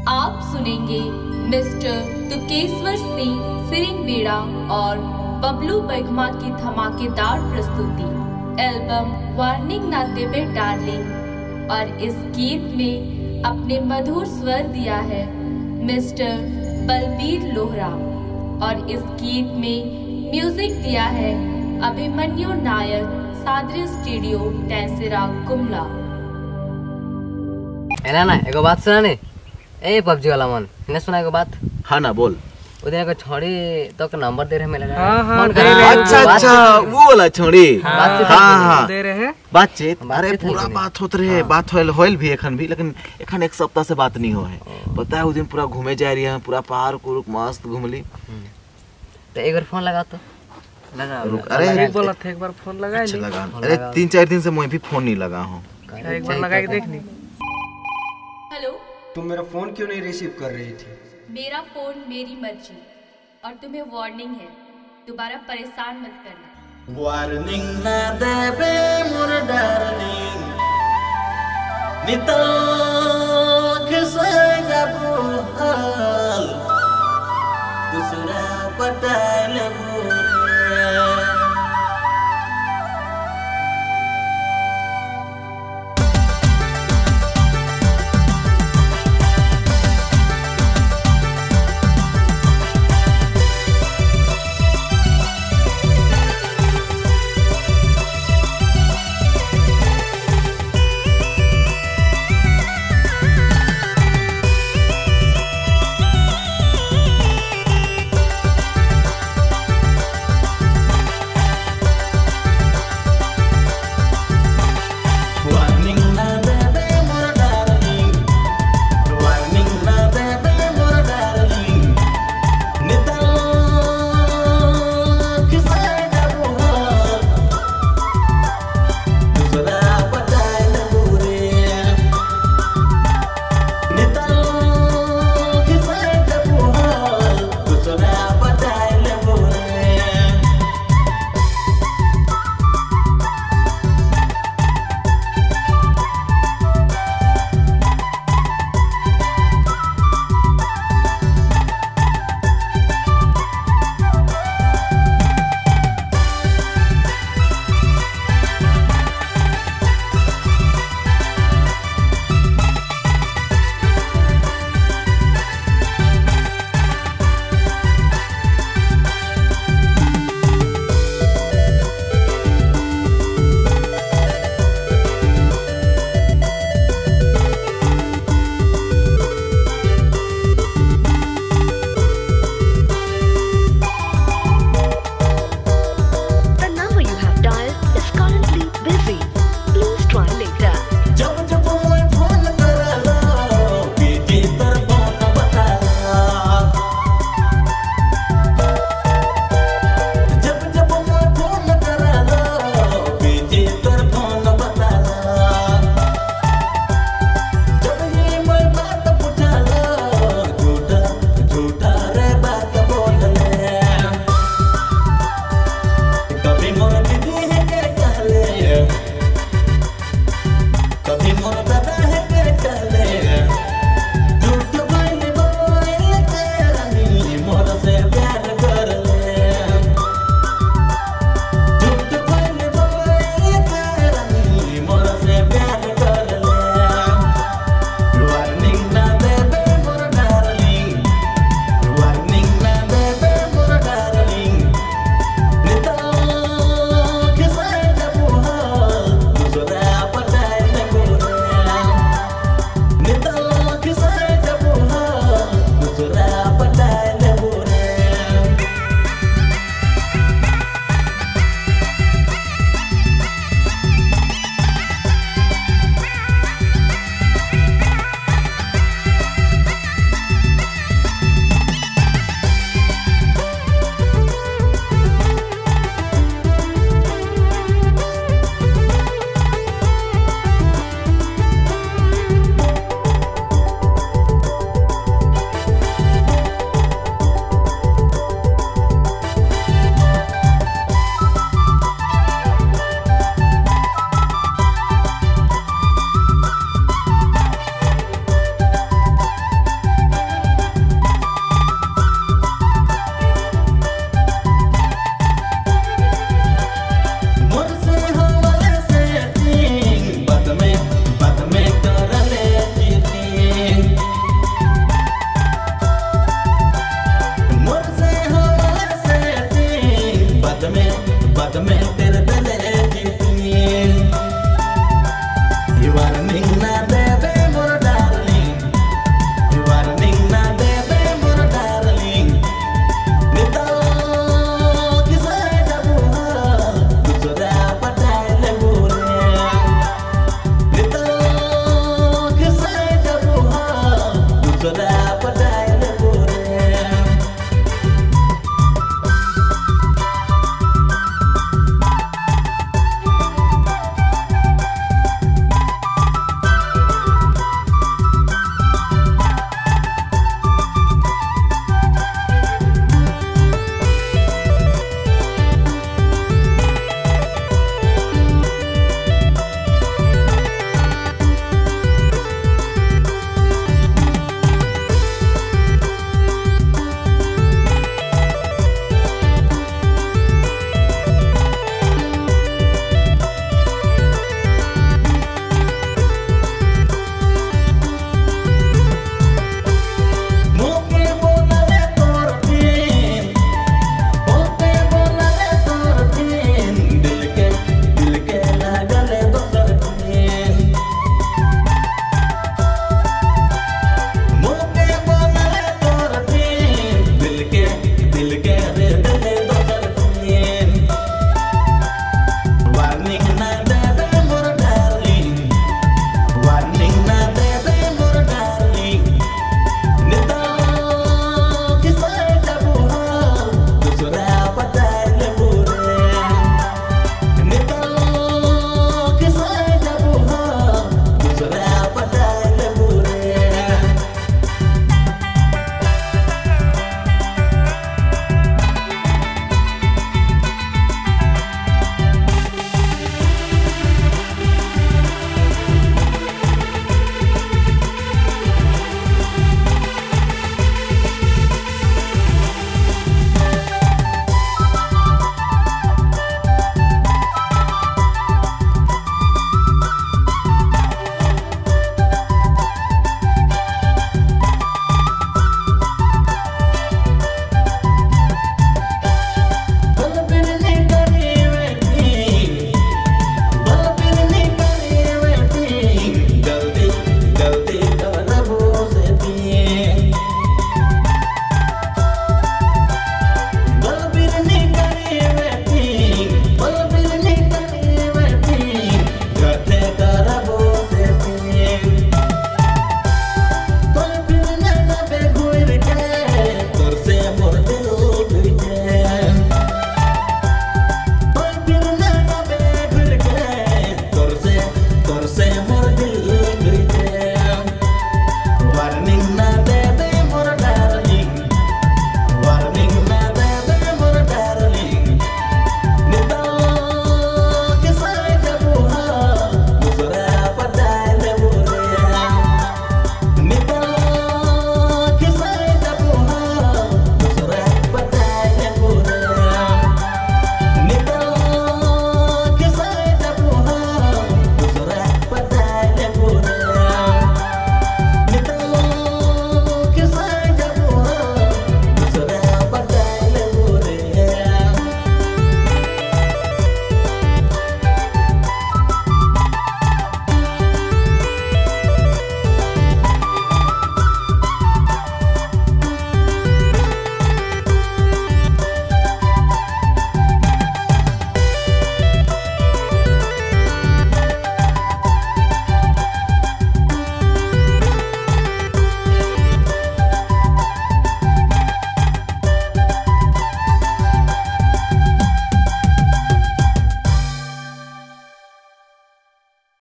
आप सुनेंगे मिस्टर तुकेश्वर सिंह सिरिंगबेड़ा और बबलू बैगमा की धमाकेदार प्रस्तुति एल्बम वार्निंग ना देबे डार्लिंग। और इस गीत में अपने मधुर स्वर दिया है मिस्टर बलबीर लोहरा और इस गीत में म्यूजिक दिया है अभिमन्यु नायक, सादरी स्टूडियो, टेंसिरा, गुमला। एना ना एगो बात सुना ने, ए पबजी वाला मन ने सुना एगो बात। हां ना बोल। ओ दिन एगो छोड़ी तो के नंबर दे रहे मिला। हां हां फोन करे। अच्छा अच्छा वो वाला छोड़ी। हां हां दे रहे बातचीत। अरे पूरा बात होत रहे, बात होल होल भी एखन भी, लेकिन एखन एक सप्ताह से बात नहीं हो है। पता है उस दिन पूरा घूमे जा रही है, पूरा पार्क उर्क मस्त घूमली। तो एक बार फोन लगा तो लगा। अरे बोला था एक बार फोन लगा ले। लगा। अरे 3-4 दिन से मैं भी फोन नहीं लगा हूं। एक बार लगा के देख ली। हेलो, तुम मेरा फोन क्यों नहीं रिसीव कर रही थी? मेरा फोन मेरी मर्जी, और तुम्हें वार्निंग है, दोबारा परेशान मत करना। वार्निंग ना देबे मोर डार्लिंग, नितल